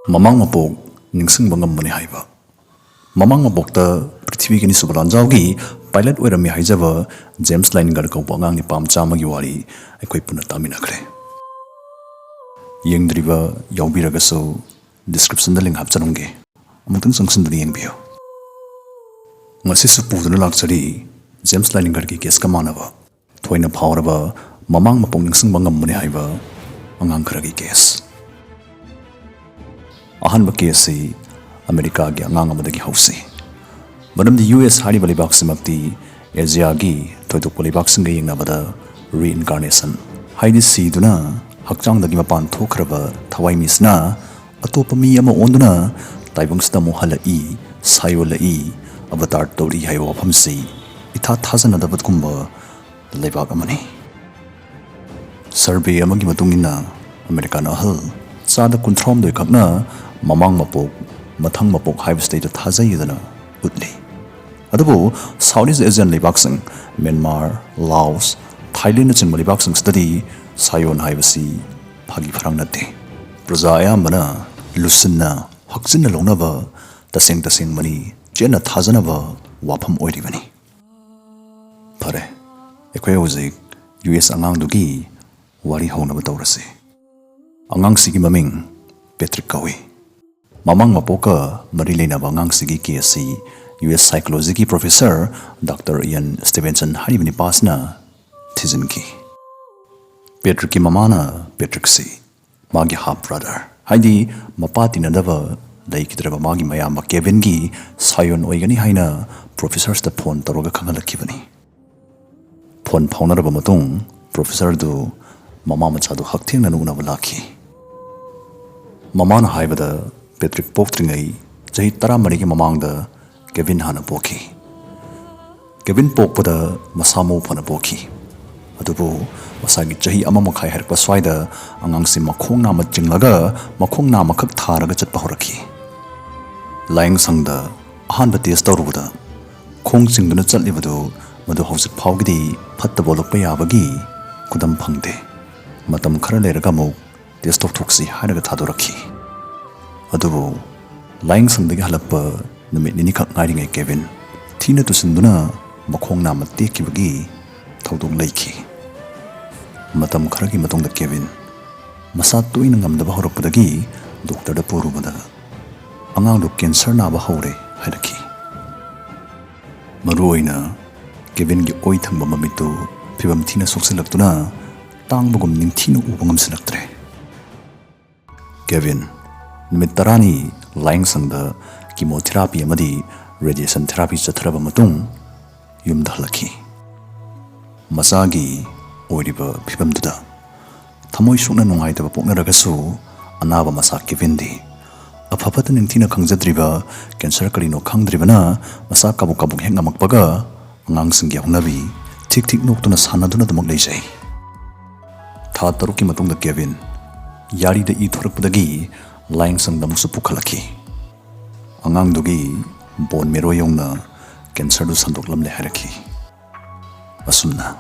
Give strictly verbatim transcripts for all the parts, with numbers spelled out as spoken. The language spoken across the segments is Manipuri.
ꯃꯃꯥꯡ ꯃꯄꯣꯛ ꯅꯤꯡꯁꯤꯡꯕ ꯉꯝꯕꯅꯤ ꯍꯥꯏꯕ꯫ ꯃꯃꯥꯡ ꯃꯄꯣꯛꯇ ꯄ꯭ꯔꯤꯊꯤꯕꯤꯒꯤ ꯑꯅꯤꯁꯨꯕ ꯂꯥꯟꯖꯥꯎꯒꯤ ꯄꯥꯏꯂꯠ ꯑꯣꯏꯔꯝꯃꯤ ꯍꯥꯏꯖꯕ ꯖꯦꯝꯁ ꯂꯥꯏꯅꯤꯡꯒꯔ ꯀꯧꯕ ꯑꯉꯥꯡ ꯅꯤꯄꯥ ꯃꯆꯥ ꯑꯃꯒꯤ ꯋꯥꯔꯤ ꯑꯩꯈꯣꯏ ꯄꯨꯟꯅ ꯇꯥꯃꯤꯟꯅꯈ꯭ꯔꯦ꯫ ꯌꯦꯡꯗ꯭ꯔꯤꯕ ꯌꯥꯎꯕꯤꯔꯒꯁꯨ descriptionꯗ link ꯍꯥꯞꯆꯔꯝꯒꯦ, ꯑꯃꯨꯛꯇꯪ ꯆꯪꯁꯤꯟꯗꯨꯅ ꯌꯦꯡꯕꯤꯌꯨ꯫ ꯉꯁꯤꯁꯨ ꯄꯨꯗꯨꯅ ꯂꯥꯛꯆꯔꯤ ꯖꯦꯝꯁ ꯂꯥꯏꯅꯤꯡꯒꯔꯒꯤ caseꯀ ꯃꯥꯟꯅꯕ, ꯊꯣꯏꯅ ꯐꯥꯎꯔꯕ, ꯃꯃꯥꯡ ꯃꯄꯣꯛ ꯅꯤꯡꯁꯤꯡꯕ ꯉꯝꯕꯅꯤ ꯍꯥꯏꯕ ꯑꯉꯥꯡ ꯈꯔꯒꯤ case꯫ ꯑꯍꯥꯟꯕ caseꯁꯤ ꯑꯃꯦꯔꯤꯀꯥꯒꯤ ꯑꯉꯥꯡ ꯑꯃꯗꯒꯤ ꯍꯧꯁꯤ꯫ ꯃꯔꯝꯗꯤ ꯌꯨ ꯑꯦꯁ ꯍꯥꯏꯔꯤꯕ ꯂꯩꯕꯥꯛꯁꯤꯃꯛꯇꯤ ꯑꯦꯖꯤꯌꯥꯒꯤ ꯊꯣꯏꯗꯣꯛꯄ ꯂꯩꯕꯥꯛꯁꯤꯡꯒ ꯌꯦꯡꯅꯕꯗ reincarnation, ꯍꯥꯏꯗꯤ ꯁꯤꯗꯨꯅ ꯍꯛꯆꯥꯡꯗꯒꯤ ꯃꯄꯥꯟ ꯊꯣꯛꯈ꯭ꯔꯕ ꯊꯋꯥꯏ ꯃꯤꯁꯤꯅ ꯑꯇꯣꯞꯄ ꯃꯤ ꯑꯃ ꯑꯣꯟꯗꯨꯅ ꯇꯥꯏꯕꯪꯁꯤꯗ ꯑꯃꯨꯛ ꯍꯜꯂꯛꯏ, ꯁꯥꯌꯣꯜꯂꯛꯏ, ꯑꯕꯇꯥꯔ ꯇꯧꯔꯤ ꯍꯥꯏꯕ ꯋꯥꯐꯝꯁꯤ ꯏꯊꯥ ꯊꯥꯖꯅꯗꯕꯒꯨꯝꯕ ꯂꯩꯕꯥꯛ ꯑꯃꯅꯤ꯫ Survey ꯑꯃꯒꯤ ꯃꯇꯨꯡ ꯏꯟꯅ ꯑꯃꯦꯔꯤꯀꯥꯟ ꯑꯍꯜ ꯆꯥꯗ ꯀꯨꯟꯊ꯭ꯔꯥ ꯍꯨꯝꯗꯣꯏ ꯈꯛꯅ ꯃꯃꯥꯡ ꯃꯄꯣꯛ, ꯃꯊꯪ ꯃꯄꯣꯛ ꯍꯥꯏꯕꯁꯤꯗꯩꯗ ꯊꯥꯖꯩꯗꯅ ꯎꯠꯂꯤ꯫ ꯑꯗꯨꯕꯨ Southeast Asian ꯂꯩꯕꯥꯛꯁꯤꯡ, ꯃ꯭ꯌꯥꯟꯃꯥꯔ, ꯂꯥꯑꯣꯁ, ꯊꯥꯏꯂꯦꯟꯅꯆꯤꯡꯕ ꯂꯩꯕꯥꯛꯁꯤꯡꯁꯤꯗꯗꯤ ꯁꯥꯌꯣꯟ ꯍꯥꯏꯕꯁꯤ ꯐꯥꯒꯤ ꯐꯔꯥꯡ ꯅꯠꯇꯦ꯫ ꯄ꯭ꯔꯖꯥ ꯑꯌꯥꯝꯕꯅ ꯂꯨꯁꯤꯟꯅ ꯍꯛꯆꯤꯟꯅ ꯂꯧꯅꯕ, ꯇꯁꯦꯡ ꯇꯁꯦꯡꯕꯅꯤ ꯆꯦꯠꯅ ꯊꯥꯖꯅꯕ ꯋꯥꯐꯝ ꯑꯣꯏꯔꯤꯕꯅꯤ꯫ ꯐꯔꯦ, ꯑꯩꯈꯣꯏ ꯍꯧꯖꯤꯛ ꯌꯨ ꯑꯦꯁ ꯑꯉꯥꯡꯗꯨꯒꯤ ꯋꯥꯔꯤ ꯍꯧꯅꯕ ꯇꯧꯔꯁꯤ꯫ ꯑꯉꯥꯡꯁꯤꯒꯤ ꯃꯃꯤꯡ ꯄꯦꯇ꯭ꯔꯤꯛ ꯀꯧꯏ꯫ ꯃꯃꯥꯡ ꯃꯄꯣꯛꯀ ꯃꯔꯤ ꯂꯩꯅꯕ ꯑꯉꯥꯡꯁꯤꯒꯤ caseꯁꯤ ꯌꯨ ꯑꯦꯁ psychologyꯒꯤ professor Doctor Ian Stevenson ꯍꯥꯏꯔꯤꯕ ꯅꯤꯄꯥꯁꯤꯅ ꯊꯤꯖꯤꯟꯈꯤ꯫ ꯄꯦꯇ꯭ꯔꯤꯛꯀꯤ ꯃꯃꯥꯅ ꯄꯦꯇ꯭ꯔꯤꯛꯁꯤ ꯃꯥꯒꯤ half brother, ꯍꯥꯏꯗꯤ ꯃꯄꯥ ꯇꯤꯟꯅꯗꯕ ꯂꯩꯈꯤꯗ꯭ꯔꯕ ꯃꯥꯒꯤ ꯃꯌꯥꯝꯕ ꯀꯦꯚꯤꯟꯒꯤ ꯁꯥꯌꯣꯟ ꯑꯣꯏꯒꯅꯤ ꯍꯥꯏꯅ professorꯁꯤꯗ phone ꯇꯧꯔꯒ ꯈꯪꯍꯜꯂꯛꯈꯤꯕꯅꯤ꯫ Phone ꯐꯥꯎꯅꯔꯕ ꯃꯇꯨꯡ professorꯗꯨ ꯃꯃꯥ ꯃꯆꯥꯗꯨ ꯍꯛꯊꯦꯡꯅꯅ ꯎꯅꯕ ꯂꯥꯛꯈꯤ꯫ ꯃꯃꯥꯅ ꯍꯥꯏꯕꯗ ꯄꯦꯇ꯭ꯔꯤꯛ ꯄꯣꯛꯇ꯭ꯔꯤꯉꯩ ꯆꯍꯤ ꯇꯔꯥꯃꯔꯤꯒꯤ ꯃꯃꯥꯡꯗ ꯀꯦꯚꯤꯟ ꯍꯥꯟꯅ ꯄꯣꯛꯈꯤ꯫ ꯀꯦꯚꯤꯟ ꯄꯣꯛꯄꯗ ꯃꯁꯥ ꯃꯎ ꯐꯅ ꯄꯣꯛꯈꯤ꯫ ꯑꯗꯨꯕꯨ ꯃꯁꯥꯒꯤ ꯆꯍꯤ ꯑꯃ ꯃꯈꯥꯏ ꯍꯥꯏꯔꯛꯄ ꯁ꯭ꯋꯥꯏꯗ ꯑꯉꯥꯡꯁꯤ ꯃꯈꯣꯡ ꯅꯥꯝꯃ ꯆꯤꯡꯂꯒ ꯃꯈꯣꯡ ꯅꯥꯝꯃꯈꯛ ꯊꯥꯔꯒ ꯆꯠꯄ ꯍꯧꯔꯛꯈꯤ꯫ ꯂꯥꯏꯌꯦꯡ ꯁꯪꯗ ꯑꯍꯥꯟꯕ test ꯇꯧꯔꯨꯕꯗ ꯈꯣꯡ ꯆꯤꯡꯗꯨꯅ ꯆꯠꯂꯤꯕꯗꯨ ꯃꯗꯨ ꯍꯧꯖꯤꯛ ꯐꯥꯎꯒꯤꯗꯤ ꯐꯠꯇꯕ ꯑꯣꯜꯂꯛꯄ ꯌꯥꯕꯒꯤ ꯈꯨꯗꯝ ꯐꯪꯗꯦ꯫ ꯃꯇꯝ ꯈꯔ ꯂꯩꯔꯒ ꯑꯃꯨꯛ test ꯇꯧꯊꯣꯛꯁꯤ ꯍꯥꯏꯔꯒ ꯊꯥꯗꯣꯔꯛꯈꯤ꯫ ꯑꯗꯨꯕꯨ ꯂꯥꯏꯌꯦꯡꯁꯪꯗꯒꯤ ꯍꯜꯂꯛꯄ ꯅꯨꯃꯤꯠ ꯅꯤꯅꯤꯈꯛ ꯉꯥꯏꯔꯤꯉꯩ ꯀꯦꯚꯤꯟ ꯊꯤꯅ ꯇꯨꯁꯤꯟꯗꯨꯅ ꯃꯈꯣꯡ ꯅꯥꯝꯃ ꯇꯦꯛꯈꯤꯕꯒꯤ ꯊꯧꯗꯣꯛ ꯂꯩꯈꯤ꯫ ꯃꯇꯝ ꯈꯔꯒꯤ ꯃꯇꯨꯡꯗ ꯀꯦꯚꯤꯟ ꯃꯁꯥ ꯇꯣꯏꯅ ꯉꯝꯗꯕ ꯍꯧꯔꯛꯄꯗꯒꯤ ꯗꯣꯛꯇꯔꯗ ꯄꯨꯔꯨꯕꯗ ꯑꯉꯥꯡꯗꯨ ꯀꯦꯟꯁꯔ ꯅꯥꯕ ꯍꯧꯔꯦ ꯍꯥꯏꯔꯛꯈꯤ꯫ ꯃꯔꯨꯑꯣꯏꯅ ꯀꯦꯚꯤꯟꯒꯤ ꯑꯣꯏ ꯊꯪꯕ ꯃꯃꯤꯠꯇꯨ ꯐꯤꯕꯝ ꯊꯤꯅ ꯁꯣꯛꯆꯤꯜꯂꯛꯇꯨꯅ ꯇꯥꯡꯕꯒꯨꯝ ꯅꯤꯡꯊꯤꯅ ꯎꯕ ꯉꯝꯁꯤꯜꯂꯛꯇ꯭ꯔꯦ꯫ ꯀꯦꯚꯤꯟ ꯅꯨꯃꯤꯠ ꯇꯔꯥꯅꯤ ꯂꯥꯏꯌꯦꯡꯁꯪꯗ ꯀꯤꯃꯣꯊꯦꯔꯥꯄꯤ ꯑꯃꯗꯤ ꯔꯦꯗꯤꯌꯦꯁꯟ ꯊꯦꯔꯥꯄꯤ ꯆꯠꯊꯔꯕ ꯃꯇꯨꯡ ꯌꯨꯝꯗ ꯍꯜꯂꯛꯈꯤ꯫ ꯃꯆꯥꯒꯤ ꯑꯣꯏꯔꯤꯕ ꯐꯤꯕꯝꯗꯨꯗ ꯊꯃꯣꯏ ꯁꯣꯛꯅ ꯅꯨꯡꯉꯥꯏꯇꯕ ꯄꯣꯛꯅꯔꯒꯁꯨ, ꯑꯅꯥꯕ ꯃꯆꯥ ꯀꯦꯚꯤꯟꯗꯤ ꯑꯐ ꯐꯠꯇ ꯅꯤꯡꯊꯤꯅ ꯈꯪꯖꯗ꯭ꯔꯤꯕ, ꯀꯦꯟꯁꯔ ꯀꯔꯤꯅꯣ ꯈꯪꯗ꯭ꯔꯤꯕꯅ ꯃꯆꯥ ꯀꯥꯕꯨꯛ ꯀꯥꯕꯨꯛ ꯍꯦꯛ ꯉꯝꯃꯛꯄꯒ ꯑꯉꯥꯡꯁꯤꯡꯒꯤ ꯍꯧꯅꯕꯤ ꯊꯤꯛ ꯊꯤꯛ ꯅꯣꯛꯇꯨꯅ ꯁꯥꯟꯅꯗꯨꯅ ꯑꯗꯨꯃꯛ ꯂꯩꯖꯩ꯫ ꯊꯥ ꯇꯔꯨꯛꯀꯤ ꯃꯇꯨꯡꯗ ꯀꯦꯚꯤꯟ ꯌꯥꯔꯤꯗ ꯏ ꯊꯣꯔꯛꯄꯗꯒꯤ ꯂꯥꯏꯌꯦꯡꯁꯪꯗ ꯑꯃꯨꯛꯁꯨ ꯄꯨꯈꯠꯂꯛꯈꯤ꯫ ꯑꯉꯥꯡꯗꯨꯒꯤ ꯕꯣꯟ ꯃꯦꯔꯣ ꯌꯧꯅ ꯀꯦꯟꯁꯔꯗꯨ ꯁꯟꯗꯣꯛꯂꯝꯂꯦ ꯍꯥꯏꯔꯛꯈꯤ꯫ ꯑꯁꯨꯝꯅ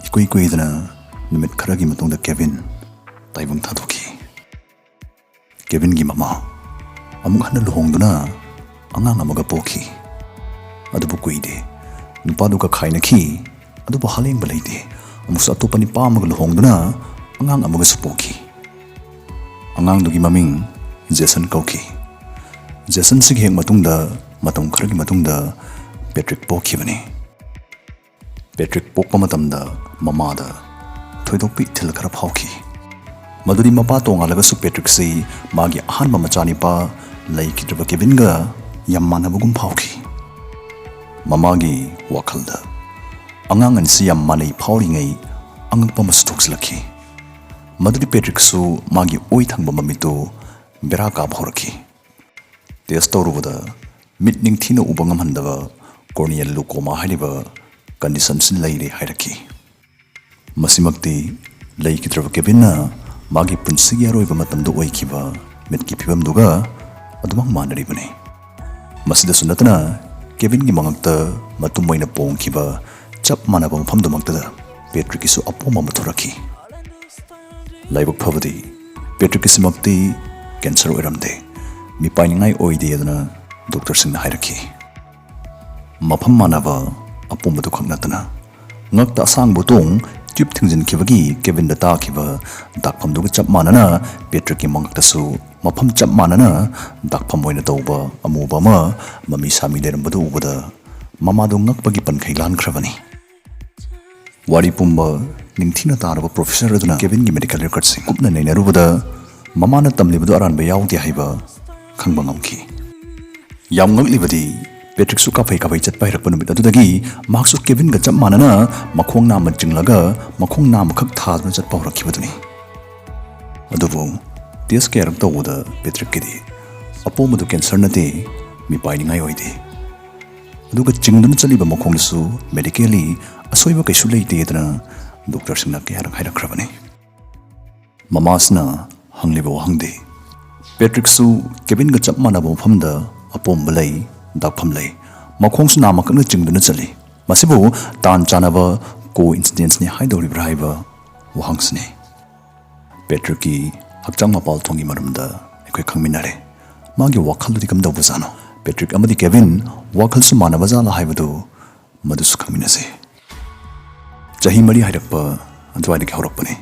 ꯏꯀꯨꯏ ꯀꯨꯏꯗꯅ ꯅꯨꯃꯤꯠ ꯈꯔꯒꯤ ꯃꯇꯨꯡꯗ ꯀꯦꯚꯤꯟ ꯇꯥꯏꯕꯪ ꯊꯥꯗꯣꯛꯈꯤ꯫ ꯀꯦꯚꯤꯟꯒꯤ ꯃꯃꯥ ꯑꯃꯨꯛ ꯍꯟꯅ ꯂꯨꯍꯣꯡꯗꯨꯅ ꯑꯉꯥꯡ ꯑꯃꯒ ꯄꯣꯛꯈꯤ꯫ ꯑꯗꯨꯕꯨ ꯀꯨꯏꯗꯦ, ꯅꯨꯄꯥꯗꯨꯒ ꯈꯥꯏꯅꯈꯤ꯫ ꯑꯗꯨꯕꯨ ꯍꯥꯂꯦꯡꯕ ꯂꯩꯇꯦ, ꯑꯃꯨꯛꯁꯨ ꯑꯇꯣꯞꯄ ꯅꯨꯄꯥ ꯑꯃꯒ ꯂꯨꯍꯣꯡꯗꯨꯅ ꯑꯉꯥꯡ ꯑꯃꯒꯁꯨ ꯄꯣꯛꯈꯤ꯫ ꯑꯉꯥꯡꯗꯨꯒꯤ ꯃꯃꯤꯡ ꯖꯦꯁꯟ ꯀꯧꯈꯤ꯫ ꯖꯦꯁꯟꯁꯤꯒꯤ ꯍꯦꯛ ꯃꯇꯨꯡꯗ ꯃꯇꯝ ꯈꯔꯒꯤ ꯃꯇꯨꯡꯗ ꯄꯦꯇ꯭ꯔꯤꯛ ꯄꯣꯛꯈꯤꯕꯅꯤ꯫ ꯄꯦꯇ꯭ꯔꯤꯛ ꯄꯣꯛꯄ ꯃꯇꯝꯗ ꯃꯃꯥꯗ ꯊꯣꯏꯗꯣꯛꯄ ꯏꯊꯤꯜ ꯈꯔ ꯐꯥꯎꯈꯤ꯫ ꯃꯗꯨꯗꯤ ꯃꯄꯥ ꯇꯣꯉꯥꯜꯂꯒꯁꯨ ꯄꯦꯇ꯭ꯔꯤꯛꯁꯤ ꯃꯥꯒꯤ ꯑꯍꯥꯟꯕ ꯃꯆꯥꯅꯤꯄꯥ ꯂꯩꯈꯤꯗ꯭ꯔꯕ ꯀꯦꯚꯤꯟꯒ ꯌꯥꯝ ꯃꯥꯟꯅꯕꯒꯨꯝ ꯐꯥꯎꯈꯤ꯫ ꯃꯃꯥꯒꯤ ꯋꯥꯈꯜꯗ ꯑꯉꯥꯡ ꯑꯅꯤꯁꯤ ꯌꯥꯝ ꯃꯥꯟꯅꯩ ꯐꯥꯎꯔꯤꯉꯩ ꯑꯉꯛꯄ ꯑꯃꯁꯨ ꯊꯣꯛꯆꯤꯜꯂꯛꯈꯤ꯫ ꯃꯗꯨꯗꯤ ꯄꯦꯇ꯭ꯔꯤꯛꯁꯨ ꯃꯥꯒꯤ ꯑꯣꯏ ꯊꯪꯕ ꯃꯃꯤꯠꯇꯨ ꯕꯦꯔꯥ ꯀꯥꯕ ꯍꯧꯔꯛꯈꯤ꯫ ꯇꯦꯁ ꯇꯧꯔꯨꯕꯗ ꯃꯤꯠ ꯅꯤꯡꯊꯤꯅ ꯎꯕ ꯉꯝꯍꯟꯗꯕ corneal glaucoma ꯍꯥꯏꯔꯤꯕ ꯀꯟꯗꯤꯁꯟꯁꯤ ꯂꯩꯔꯦ ꯍꯥꯏꯔꯛꯈꯤ꯫ ꯃꯁꯤꯃꯛꯇꯤ ꯂꯩꯈꯤꯗ꯭ꯔꯕ ꯀꯦꯚꯤꯟꯅ ꯃꯥꯒꯤ ꯄꯨꯟꯁꯤꯒꯤ ꯑꯔꯣꯏꯕ ꯃꯇꯝꯗ ꯑꯣꯏꯈꯤꯕ ꯃꯤꯠꯀꯤ ꯐꯤꯕꯝꯗꯨꯒ ꯑꯗꯨꯃꯛ ꯃꯥꯟꯅꯔꯤꯕꯅꯤ꯫ ꯃꯁꯤꯗꯁꯨ ꯅꯠꯇꯅ ꯀꯦꯚꯤꯟꯒꯤ ꯃꯉꯛꯇ ꯃꯇꯨꯝ ꯑꯣꯏꯅ ꯄꯣꯡꯈꯤꯕ ꯆꯞ ꯃꯥꯟꯅꯕ ꯃꯐꯝꯗꯨꯃꯛꯇꯗ ꯄꯦꯇ꯭ꯔꯤꯛꯀꯤꯁꯨ ꯑꯄꯣꯝꯕ ꯑꯃ ꯊꯣꯔꯛꯈꯤ꯫ ꯂꯥꯏꯕꯛ ꯐꯕꯗꯤ ꯄꯦꯇ꯭ꯔꯤꯛꯀꯤꯁꯤꯃꯛꯇꯤ ꯀꯦꯟꯁꯔ ꯑꯣꯏꯔꯝꯗꯦ꯫ ꯃꯤꯄꯥꯏꯅꯤꯡꯉꯥꯏ ꯑꯣꯏꯗꯦ ꯑꯗꯨꯅ ꯗꯣꯛꯇꯔꯁꯤꯡꯅ ꯍꯥꯏꯔꯛꯈꯤ꯫ ꯃꯐꯝ ꯃꯥꯟꯅꯕ ꯑꯄꯣꯝꯕꯗꯨ ꯈꯛ ꯅꯠꯇꯅ ꯉꯛꯇ ꯑꯁꯥꯡꯕ ꯇꯣꯡ ꯇ꯭ꯌꯨꯕ ꯊꯤꯡꯖꯤꯟꯈꯤꯕꯒꯤ ꯀꯦꯕꯤꯟꯗ ꯇꯥꯈꯤꯕ ꯗꯥꯛꯐꯝꯗꯨꯒ ꯆꯞ ꯃꯥꯟꯅꯅ ꯄꯦꯇ꯭ꯔꯤꯛꯀꯤ ꯃꯉꯛꯇꯁꯨ ꯃꯐꯝ ꯆꯞ ꯃꯥꯟꯅꯅ ꯗꯥꯛꯐꯝ ꯑꯣꯏꯅ ꯇꯧꯕ ꯑꯃꯨꯕ ꯑꯃ ꯃꯃꯤ ꯁꯥꯃꯤ ꯂꯩꯔꯝꯕꯗꯨ ꯎꯕꯗ ꯃꯃꯥꯗꯨ ꯉꯛꯄꯒꯤ ꯄꯟꯈꯩ ꯂꯥꯟꯈ꯭ꯔꯕꯅꯤ꯫ ꯋꯥꯔꯤ ꯄꯨꯝꯕ ꯅꯤꯡꯊꯤꯅ ꯇꯥꯔꯕ ꯄ꯭ꯔꯣꯐꯦꯁꯔ ꯑꯗꯨꯅ ꯀꯦꯕꯤꯟꯒꯤ ꯃꯦꯗꯤꯀꯦꯜ ꯔꯦꯀꯣꯔꯗꯁꯤꯡ ꯀꯨꯞꯅ ꯅꯩꯅꯔꯨꯕꯗ ꯃꯃꯥꯅ ꯇꯝꯂꯤꯕꯗꯨ ꯑꯔꯥꯟꯕ ꯌꯥꯎꯗꯦ ꯍꯥꯏꯕ ꯈꯪꯕ ꯉꯝꯈꯤ꯫ ꯌꯥꯝ ꯉꯛꯂꯤꯕꯗꯤ ꯄꯦꯇ꯭ꯔꯤꯛꯁꯨ ꯀꯥꯐꯩ ꯀꯥꯐꯩ ꯆꯠꯄ ꯍꯩꯔꯛꯄ ꯅꯨꯃꯤꯠ ꯑꯗꯨꯗꯒꯤ ꯃꯍꯥꯛꯁꯨ ꯀꯦꯕꯤꯟꯒ ꯆꯞ ꯃꯥꯟꯅꯅ ꯃꯈꯣꯡ ꯅꯥꯝꯃ ꯆꯤꯡꯂꯒ ꯃꯈꯣꯡ ꯅꯥꯝꯃꯈꯛ ꯊꯥꯗꯨꯅ ꯆꯠꯄ ꯍꯧꯔꯛꯈꯤꯕꯗꯨꯅꯤ꯫ ꯑꯗꯨꯕꯨ ꯇꯦꯁ ꯀꯌꯥꯔꯛ ꯇꯧꯕꯗ ꯄꯦꯇ꯭ꯔꯤꯛꯀꯤꯗꯤ ꯑꯄꯣꯝꯕꯗꯨ ꯀꯦꯟꯁꯔ ꯅꯠꯇꯦ, ꯃꯤꯄꯥꯏꯅꯤꯡꯉꯥꯏ ꯑꯣꯏꯗꯦ꯫ ꯑꯗꯨꯒ ꯆꯤꯡꯗꯨꯅ ꯆꯠꯂꯤꯕ ꯃꯈꯣꯡꯗꯨꯁꯨ ꯃꯦꯗꯤꯀꯦꯜꯂꯤ ꯑꯁꯣꯏꯕ ꯀꯩꯁꯨ ꯂꯩꯇꯦꯗꯅ ꯗꯣꯛꯇꯔꯁꯤꯡꯅ ꯀꯌꯥꯔꯛ ꯍꯥꯏꯔꯛꯈ꯭ꯔꯕꯅꯤ꯫ ꯃꯃꯥꯁꯤꯅ ꯍꯪꯂꯤꯕ ꯋꯥꯍꯪꯗꯤ ꯄꯦꯇ꯭ꯔꯤꯛꯁꯨ ꯀꯦꯕꯤꯟꯒ ꯆꯞ ꯃꯥꯟꯅꯕ ꯃꯐꯝꯗ ꯑꯄꯣꯝꯕ ꯂꯩ, ꯗꯥꯛꯐꯝ ꯂꯩ, ꯃꯈꯣꯡꯁꯨ ꯅꯥꯝꯃꯈꯛꯅ ꯆꯤꯡꯗꯨꯅ ꯆꯠꯂꯤ꯫ ꯃꯁꯤꯕꯨ ꯇꯥꯟ ꯆꯥꯟꯅꯕ ꯀꯣ ꯏꯟꯁꯤꯗꯦꯟꯁꯅꯤ ꯍꯥꯏꯗꯧꯔꯤꯕ꯭ꯔꯥ ꯍꯥꯏꯕ ꯋꯥꯍꯪꯁꯤꯅꯤ꯫ ꯄꯦꯇ꯭ꯔꯤꯛꯀꯤ ꯍꯛꯆꯥꯡ ꯃꯄꯥꯜ ꯊꯣꯡꯒꯤ ꯃꯔꯝꯗ ꯑꯩꯈꯣꯏ ꯈꯪꯃꯤꯟꯅꯔꯦ꯫ ꯃꯥꯒꯤ ꯋꯥꯈꯜꯗꯨꯗꯤ ꯀꯝꯗꯧꯕꯖꯥꯠꯅꯣ? ꯄꯦꯇ꯭ꯔꯤꯛ ꯑꯃꯗꯤ ꯀꯦꯕꯤꯟ ꯋꯥꯈꯜꯁꯨ ꯃꯥꯟꯅꯕ ꯖꯥꯠꯂꯥ ꯍꯥꯏꯕꯗꯨ ꯃꯗꯨꯁꯨ ꯈꯪꯃꯤꯟꯅꯁꯤ꯫ ꯆꯍꯤ ꯃꯔꯤ ꯍꯥꯏꯔꯛꯄ ꯑꯗꯨꯋꯥꯏꯗꯒꯤ ꯍꯧꯔꯛꯄꯅꯤ꯫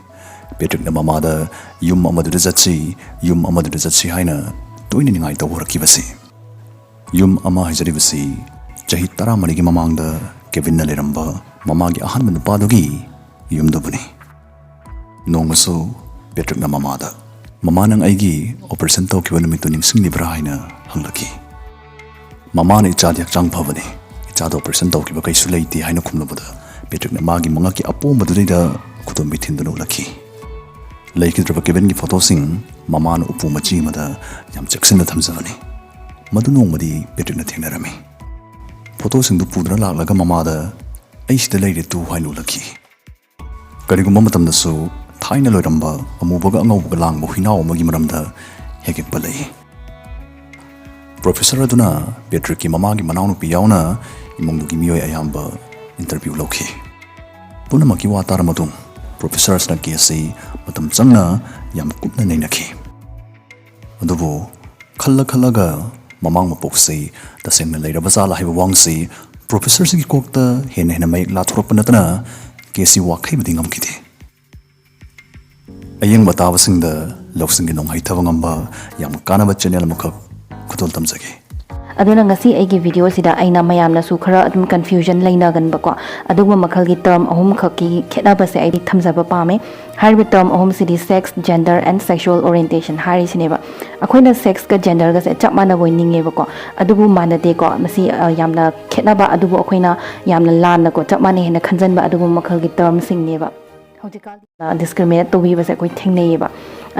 ꯄꯦꯇ꯭ꯔꯤꯛꯅ ꯃꯃꯥꯗ ꯌꯨꯝ ꯑꯃꯗꯨꯗ ꯆꯠꯁꯤ, ꯌꯨꯝ ꯑꯃꯗꯨꯗ ꯆꯠꯁꯤ ꯍꯥꯏꯅ ꯇꯣꯏꯅ ꯅꯤꯡꯉꯥꯏ ꯇꯧꯕ ꯍꯧꯔꯛꯈꯤꯕꯁꯤ꯫ ꯌꯨꯝ ꯑꯃ ꯍꯥꯏꯖꯔꯤꯕꯁꯤ ꯆꯍꯤ ꯇꯔꯥꯃꯔꯤꯒꯤ ꯃꯃꯥꯡꯗ ꯀꯦꯕꯤꯟꯅ ꯂꯩꯔꯝꯕ ꯃꯃꯥꯒꯤ ꯑꯍꯥꯟꯕ ꯅꯨꯄꯥꯗꯨꯒꯤ ꯌꯨꯝꯗꯨꯕꯨꯅꯤ꯫ ꯅꯣꯡꯃꯁꯨ ꯄꯦꯇ꯭ꯔꯤꯛꯅ ꯃꯃꯥꯗ, "ꯃꯃꯥ, ꯅꯪ ꯑꯩꯒꯤ ꯑꯣꯄꯔꯦꯁꯟ ꯇꯧꯈꯤꯕ ꯅꯨꯃꯤꯠꯇꯨ ꯅꯤꯡꯁꯤꯡꯂꯤꯕ꯭ꯔꯥ?" ꯍꯥꯏꯅ ꯍꯪꯂꯛꯈꯤ꯫ ꯃꯃꯥꯅ, "ꯏꯆꯥꯗꯤ ꯍꯛꯆꯥꯡ ꯐꯕꯅꯤ, ꯏꯆꯥꯗ ꯑꯣꯄꯔꯦꯁꯟ ꯇꯧꯈꯤꯕ ꯀꯩꯁꯨ ꯂꯩꯇꯦ" ꯍꯥꯏꯅ ꯈꯨꯝꯂꯨꯕꯗ ꯄꯦꯇ꯭ꯔꯤꯛꯅ ꯃꯥꯒꯤ ꯃꯉꯛꯀꯤ ꯑꯄꯣꯝꯕꯗꯨꯗꯩꯗ ꯈꯨꯗꯣꯝꯕꯤ ꯊꯤꯟꯗꯨꯅ ꯎꯠꯂꯛꯈꯤ꯫ ꯂꯩꯈꯤꯗ꯭ꯔꯕ ꯀꯦꯕꯤꯟꯒꯤ ꯐꯣꯇꯣꯁꯤꯡ ꯃꯃꯥꯅ ꯎꯄꯨ ꯃꯆꯤ ꯑꯃꯗ ꯌꯥꯝ ꯆꯦꯛꯁꯤꯟꯅ ꯊꯝꯖꯕꯅꯤ꯫ ꯃꯗꯨ ꯅꯣꯡꯃꯗꯤ ꯄꯦꯇ꯭ꯔꯤꯛꯅ ꯊꯦꯡꯅꯔꯝꯃꯤ꯫ ꯐꯣꯇꯣꯁꯤꯡꯗꯨ ꯄꯨꯗꯨꯅ ꯂꯥꯛꯂꯒ ꯃꯃꯥꯗ, "ꯑꯩ ꯁꯤꯗ ꯂꯩꯔꯦ ꯇꯨ" ꯍꯥꯏꯅ ꯎꯠꯂꯛꯈꯤ꯫ ꯀꯔꯤꯒꯨꯝꯕ ꯃꯇꯝꯗꯁꯨ ꯊꯥꯏꯅ ꯂꯣꯏꯔꯝꯕ ꯑꯃꯨꯕꯒ ꯑꯉꯧꯕꯒ ꯂꯥꯡꯕ ꯍꯨꯏꯅꯥꯎ ꯑꯃꯒꯤ ꯃꯔꯝꯗ ꯍꯦꯛ ꯍꯦꯛ ꯄꯜꯂꯛꯏ꯫ ꯄ꯭ꯔꯣꯐꯦꯁꯔ ꯑꯗꯨꯅ ꯄꯦꯇ꯭ꯔꯤꯛꯀꯤ ꯃꯃꯥꯒꯤ ꯃꯅꯥꯎꯅꯨꯄꯤ ꯌꯥꯎꯅ ꯏꯃꯨꯡꯗꯨꯒꯤ ꯃꯤꯑꯣꯏ ꯑꯌꯥꯝꯕ ꯏꯟꯇꯔꯚ꯭ꯌꯨ ꯂꯧꯈꯤ꯫ ꯄꯨꯝꯅꯃꯛꯀꯤ ꯋꯥ ꯇꯥꯔ ꯃꯇꯨꯡ ꯄ꯭ꯔꯣꯐꯦꯁꯔ ꯑꯁꯤꯅ ꯀꯦꯁꯁꯤ ꯃꯇꯝ ꯆꯪꯅ ꯌꯥꯝ ꯀꯨꯞꯅ ꯅꯩꯅꯈꯤ꯫ ꯑꯗꯨꯕꯨ ꯈꯜꯂ ꯈꯜꯂꯒ ꯃꯃꯥꯡ ꯃꯄꯣꯛꯁꯤ ꯇꯁꯦꯡꯅ ꯂꯩꯔꯕ ꯖꯥꯠꯂꯥ ꯍꯥꯏꯕ ꯋꯥꯍꯪꯁꯤ ꯄ꯭ꯔꯣꯐꯦꯁꯔꯁꯤꯒꯤ ꯀꯣꯛꯇ ꯍꯦꯟꯅ ꯍꯦꯟꯅ ꯃꯌꯦꯛ ꯂꯥꯊꯣꯔꯛꯄ ꯅꯠꯇꯅ ꯀꯦꯁꯤ ꯋꯥꯈꯩꯕꯨꯗꯤ ꯉꯝꯈꯤꯗꯦ꯫ ꯑꯌꯦꯡꯕ ꯇꯥꯕꯁꯤꯡꯗ ꯂꯧꯁꯤꯡꯒꯤ ꯅꯣꯡ ꯍꯩꯊꯕ ꯉꯝꯕ ꯌꯥꯝ ꯀꯥꯟꯅꯕ ꯆꯦꯅꯦꯜ ꯑꯃꯈꯛ ꯈꯨꯗꯣꯜ ꯇꯝꯖꯒꯦ꯫ ꯑꯗꯨꯅ ꯉꯁꯤ ꯑꯩꯒꯤ ꯚꯤꯗꯤꯑꯣꯁꯤꯗ ꯑꯩꯅ ꯃꯌꯥꯝꯅꯁꯨ ꯈꯔ ꯑꯗꯨꯝ ꯀꯟꯐ꯭ꯌꯨꯖꯟ ꯂꯩꯅꯒꯟꯕꯀꯣ, ꯑꯗꯨꯒꯨꯝꯕ ꯃꯈꯜꯒꯤ ꯇꯔꯝ ꯑꯍꯨꯝꯈꯛꯀꯤ ꯈꯦꯠꯅꯕꯁꯦ ꯑꯩꯗꯤ ꯊꯝꯖꯕ ꯄꯥꯝꯃꯦ꯫ ꯍꯥꯏꯔꯤꯕ ꯇꯔꯝ ꯑꯍꯨꯝꯁꯤꯗꯤ sex, gender and sexual orientation ꯍꯥꯏꯔꯤꯁꯤꯅꯦꯕ꯫ ꯑꯩꯈꯣꯏꯅ ꯁꯦꯛꯁꯀ ꯖꯦꯟꯗꯔꯒꯁꯦ ꯆꯞ ꯃꯥꯟꯅꯕ ꯑꯣꯏꯅ ꯅꯤꯡꯉꯦꯕꯀꯣ, ꯑꯗꯨꯕꯨ ꯃꯥꯟꯅꯗꯦꯀꯣ꯫ ꯃꯁꯤ ꯑ, ꯌꯥꯝꯅ ꯈꯦꯠꯅꯕ, ꯑꯗꯨꯕꯨ ꯑꯩꯈꯣꯏꯅ ꯌꯥꯝꯅ ꯂꯥꯟꯅꯀꯣ, ꯆꯞ ꯃꯥꯟꯅꯩ ꯍꯥꯏꯅ ꯈꯟꯖꯟꯕ ꯑꯗꯨꯒꯨꯝꯕ ꯃꯈꯜꯒꯤ ꯇꯔꯝꯁꯤꯡꯅꯦꯕ꯫ ꯍꯧꯖꯤꯛꯀꯥꯟ ꯗꯤꯁꯀ꯭ꯔꯤꯃꯤꯅꯦꯠ ꯇꯧꯕꯤꯕꯁꯦ ꯑꯩꯈꯣꯏ ꯊꯦꯡꯅꯩꯌꯦꯕ꯫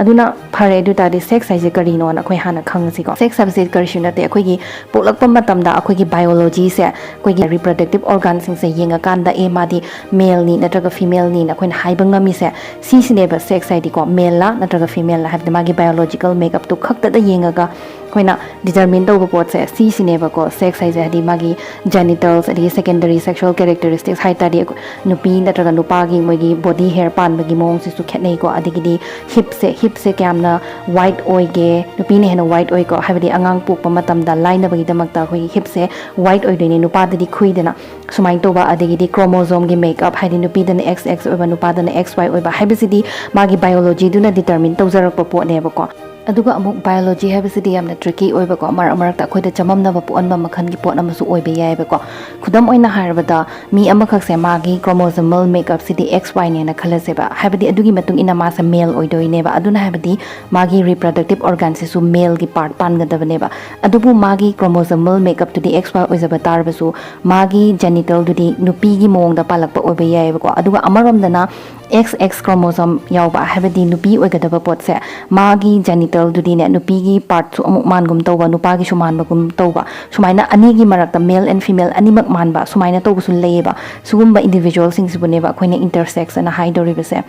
ꯑꯗꯨꯅ ꯐꯔꯦ, ꯑꯗꯨ ꯑꯣꯏ ꯇꯥꯔꯗꯤ ꯁꯦꯛꯁ ꯍꯥꯏꯁꯦ ꯀꯔꯤꯅꯣꯅ ꯑꯩꯈꯣꯏ ꯍꯥꯟꯅ ꯈꯪꯉꯁꯤꯀꯣ꯫ ꯁꯦꯛꯁ ꯍꯥꯏꯕꯁꯦ ꯀꯔꯤꯁꯨ ꯅꯠꯇꯦ, ꯑꯩꯈꯣꯏꯒꯤ ꯄꯣꯛꯂꯛꯄ ꯃꯇꯝꯗ ꯑꯩꯈꯣꯏꯒꯤ ꯕꯥꯏꯑꯣꯂꯣꯖꯤꯁꯦ, ꯑꯩꯈꯣꯏꯒꯤ ꯔꯤꯄ꯭ꯔꯗꯛꯇꯤꯞ ꯑꯣꯔꯒꯥꯟꯁꯤꯡꯁꯦ ꯌꯦꯡꯉꯀꯥꯟꯗ, ꯑꯦ, ꯃꯥꯗꯤ ꯃꯦꯜꯅꯤ ꯅꯠꯇ꯭ꯔꯒ ꯐꯤꯃꯦꯜꯅꯤꯅ ꯑꯩꯈꯣꯏꯅ ꯍꯥꯏꯕ ꯉꯝꯃꯤꯁꯦ, ꯁꯤꯁꯤꯅꯦꯕ ꯁꯦꯛꯁ ꯍꯥꯏꯗꯤꯀꯣ꯫ ꯃꯦꯜꯂꯥ ꯅꯠꯇ꯭ꯔꯒ ꯐꯤꯃꯦꯜꯂꯥ ꯍꯥꯏꯕꯗꯤ ꯃꯥꯒꯤ ꯕꯥꯏꯑꯣꯂꯣꯖꯤꯀꯦꯜ ꯃꯦꯛꯑꯞꯇꯨ ꯈꯛꯇꯗ ꯌꯦꯡꯉꯒ ꯑꯩꯈꯣꯏꯅ ꯗꯤꯇꯔꯃꯤꯟ ꯇꯧꯕ ꯄꯣꯠꯁꯦ ꯁꯤꯁꯤꯅꯦꯕꯀꯣ꯫ ꯁꯦꯛꯁ ꯍꯥꯏꯁꯦ ꯍꯥꯏꯗꯤ ꯃꯥꯒꯤ ꯖꯦꯅꯤꯇꯜꯁ, ꯑꯗꯒꯤ ꯁꯦꯀꯦꯟꯗꯔꯤ ꯁꯦꯛꯁꯨꯋꯦꯜ ꯀꯦꯔꯦꯛꯇꯔꯤꯁꯇꯤꯛꯁ ꯍꯥꯏ ꯇꯥꯔꯗꯤ, ꯅꯨꯄꯤ ꯅꯠꯇ꯭ꯔꯒ ꯅꯨꯄꯥꯒꯤ ꯃꯣꯏꯒꯤ ꯕꯣꯗꯤ ꯍꯦꯌꯔ ꯄꯥꯟꯕꯒꯤ ꯃꯑꯣꯡꯁꯤꯁꯨ ꯈꯦꯠꯅꯩꯀꯣ꯫ ꯑꯗꯒꯤꯗꯤ ꯍꯤꯞꯁꯦ, ꯍꯤꯞꯁꯦ ꯀꯌꯥꯝꯅ ꯋꯥꯏꯠ ꯑꯣꯏꯒꯦ, ꯅꯨꯄꯤꯅ ꯍꯦꯟꯅ ꯋꯥꯏꯠ ꯑꯣꯏꯀꯣ, ꯍꯥꯏꯕꯗꯤ ꯑꯉꯥꯡ ꯄꯣꯛꯄ ꯃꯇꯝꯗ ꯂꯥꯏꯅꯕꯒꯤꯗꯃꯛꯇ ꯑꯩꯈꯣꯏꯒꯤ ꯍꯤꯞꯁꯦ ꯋꯥꯏꯠ ꯑꯣꯏꯗꯣꯏꯅꯦ, ꯅꯨꯄꯥꯗꯗꯤ ꯈꯨꯏꯗꯅ꯫ ꯁꯨꯃꯥꯏꯅ ꯇꯧꯕ, ꯑꯗꯒꯤꯗꯤ ꯀ꯭ꯔꯣꯃꯣꯖꯣꯝꯒꯤ ꯃꯦꯛꯑꯞ, ꯍꯥꯏꯗꯤ ꯅꯨꯄꯤꯗꯅ ꯑꯦꯛꯁ ꯑꯦꯛꯁ ꯑꯣꯏꯕ, ꯅꯨꯄꯥꯗꯅ ꯑꯦꯛꯁ ꯋꯥꯏ ꯑꯣꯏꯕ ꯍꯥꯏꯕꯁꯤꯗꯤ ꯃꯥꯒꯤ ꯕꯥꯏꯑꯣꯂꯣꯖꯤꯗꯨꯅ ꯗꯤꯇꯔꯃꯤꯟ ꯇꯧꯖꯔꯛꯄ ꯄꯣꯠꯅꯦꯕꯀꯣ꯫ ꯑꯗꯨꯒ ꯑꯃꯨꯛ ꯕꯥꯏꯑꯣꯂꯣꯖꯤ ꯍꯥꯏꯕꯁꯤꯗꯤ ꯌꯥꯝꯅ ꯇ꯭ꯔꯤꯀꯤ ꯑꯣꯏꯕꯀꯣ, ꯃꯔꯛ ꯃꯔꯛꯇ ꯑꯩꯈꯣꯏꯗ ꯆꯃꯝꯅꯕ ꯄꯣꯛꯍꯟꯕ ꯃꯈꯜꯒꯤ ꯄꯣꯠ ꯑꯃꯁꯨ ꯑꯣꯏꯕ ꯌꯥꯏꯑꯕꯀꯣ꯫ ꯈꯨꯗꯝ ꯑꯣꯏꯅ ꯍꯥꯏꯔꯕꯗ, ꯃꯤ ꯑꯃꯈꯛꯁꯦ ꯃꯥꯒꯤ ꯀ꯭ꯔꯣꯃꯣꯖꯣꯃꯦꯜ ꯃꯦꯛꯑꯞꯁꯤꯗꯤ ꯑꯦꯛꯁ ꯋꯥꯏꯅꯦꯅ ꯈꯜꯂꯁꯦꯕ, ꯍꯥꯏꯕꯗꯤ ꯑꯗꯨꯒꯤ ꯃꯇꯨꯡ ꯏꯟꯅ ꯃꯥꯁꯦ ꯃꯦꯜ ꯑꯣꯏꯗꯣꯏꯅꯦꯕ꯫ ꯑꯗꯨꯅ ꯍꯥꯏꯕꯗꯤ ꯃꯥꯒꯤ ꯔꯤꯄ꯭ꯔꯗꯛꯇꯤꯞ ꯑꯣꯔꯒꯥꯟꯁꯤꯁꯨ ꯃꯦꯜꯒꯤ ꯄꯥꯔꯠ ꯄꯥꯟꯒꯗꯕꯅꯦꯕ꯫ ꯑꯗꯨꯕꯨ ꯃꯥꯒꯤ ꯀ꯭ꯔꯣꯃꯣꯖꯣꯃꯦꯜ ꯃꯦꯛꯑꯞꯇꯨꯗꯤ ꯑꯦꯛꯁ ꯋꯥꯏ ꯑꯣꯏꯖꯕ ꯇꯥꯔꯕꯁꯨ, ꯃꯥꯒꯤ ꯖꯦꯅꯤꯇꯜꯗꯨꯗꯤ ꯅꯨꯄꯤꯒꯤ ꯃꯑꯣꯡꯗ ꯄꯥꯜꯂꯛꯄ ꯑꯣꯏꯕ ꯌꯥꯏꯑꯕꯀꯣ꯫ ꯑꯗꯨꯒ ꯑꯃꯔꯣꯝꯗꯅ ꯑꯦꯛꯁ ꯑꯦꯛꯁ ꯀ꯭ꯔꯣꯃꯣꯖꯣꯝ ꯌꯥꯎꯕ, ꯍꯥꯏꯕꯗꯤ ꯅꯨꯄꯤ ꯑꯣꯏꯒꯗꯕ ꯄꯣꯠꯁꯦ, ꯃꯥꯒꯤ ꯖꯦꯅꯤꯇꯜꯗꯨꯗꯤꯅꯦ ꯅꯨꯄꯤꯒꯤ ꯄꯥꯔꯠꯁꯨ ꯑꯃꯨꯛ ꯃꯥꯟꯒꯨꯝ ꯇꯧꯕ, ꯅꯨꯄꯥꯒꯤꯁꯨ ꯃꯥꯟꯕꯒꯨꯝ ꯇꯧꯕ, ꯁꯨꯃꯥꯏꯅ ꯑꯅꯤꯒꯤ ꯃꯔꯛꯇ ꯃꯦꯜ ꯑꯦꯟ ꯐꯤꯃꯦꯜ ꯑꯅꯤꯃꯛ ꯃꯥꯟꯕ ꯁꯨꯃꯥꯏꯅ ꯇꯧꯕꯁꯨ ꯂꯩꯌꯦꯕ꯫ ꯁꯤꯒꯨꯝꯕ ꯏꯟꯗꯤꯚꯤꯖꯨꯋꯦꯜꯁꯤꯡꯁꯤꯕꯨꯅꯦꯕ ꯑꯩꯈꯣꯏꯅ ꯏꯟꯇꯔꯁꯦꯛꯁ ꯑꯅ ꯍꯥꯏꯗꯧꯔꯤꯕꯁꯦ꯫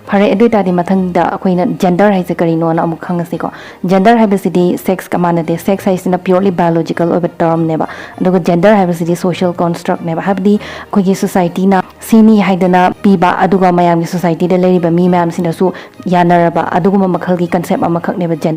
ꯐꯔꯦ, ꯑꯗꯨ ꯑꯣꯏꯇꯥꯔꯗꯤ ꯃꯊꯪꯗ ꯑꯩꯈꯣꯏꯅ ꯖꯦꯟꯗꯔ ꯍꯥꯏꯁꯦ ꯀꯔꯤꯅꯣꯅ ꯑꯃꯨꯛ ꯈꯪꯉꯁꯤꯀꯣ꯫ ꯖꯦꯟꯗꯔ ꯍꯥꯏꯕꯁꯤꯗꯤ ꯁꯦꯛꯁꯀ ꯃꯥꯟꯅꯗꯦ꯫ ꯁꯦꯛꯁ ꯍꯥꯏꯁꯤꯅ ꯄ꯭ꯌꯣꯔꯂꯤ ꯕꯥꯏꯑꯣꯂꯣꯖꯤꯀꯦꯜ ꯑꯣꯏꯕ ꯇꯔꯝꯅꯦꯕ, ꯑꯗꯨꯒ ꯖꯦꯟꯗꯔ ꯍꯥꯏꯕꯁꯤꯗꯤ ꯁꯣꯁꯤꯌꯦꯜ ꯀꯣꯟꯁꯇ꯭ꯔꯛꯅꯦꯕ, ꯍꯥꯏꯕꯗꯤ ꯑꯩꯈꯣꯏꯒꯤ ꯁꯣꯁꯥꯏꯇꯤꯅ ꯁꯤꯅꯤ ꯍꯥꯏꯗꯅ ꯄꯤꯕ, ꯑꯗꯨꯒ ꯃꯌꯥꯝꯒꯤ, ꯁꯣꯁꯥꯏꯇꯤꯗ ꯂꯩꯔꯤꯕ ꯃꯤ ꯃꯌꯥꯝꯁꯤꯅꯁꯨ ꯌꯥꯅꯔꯕ ꯑꯗꯨꯒꯨꯝꯕ ꯃꯈꯜꯒꯤ ꯀꯟꯁꯦꯞ ꯑꯃꯈꯛꯅꯦꯕ ꯖꯦꯟꯗꯔ꯫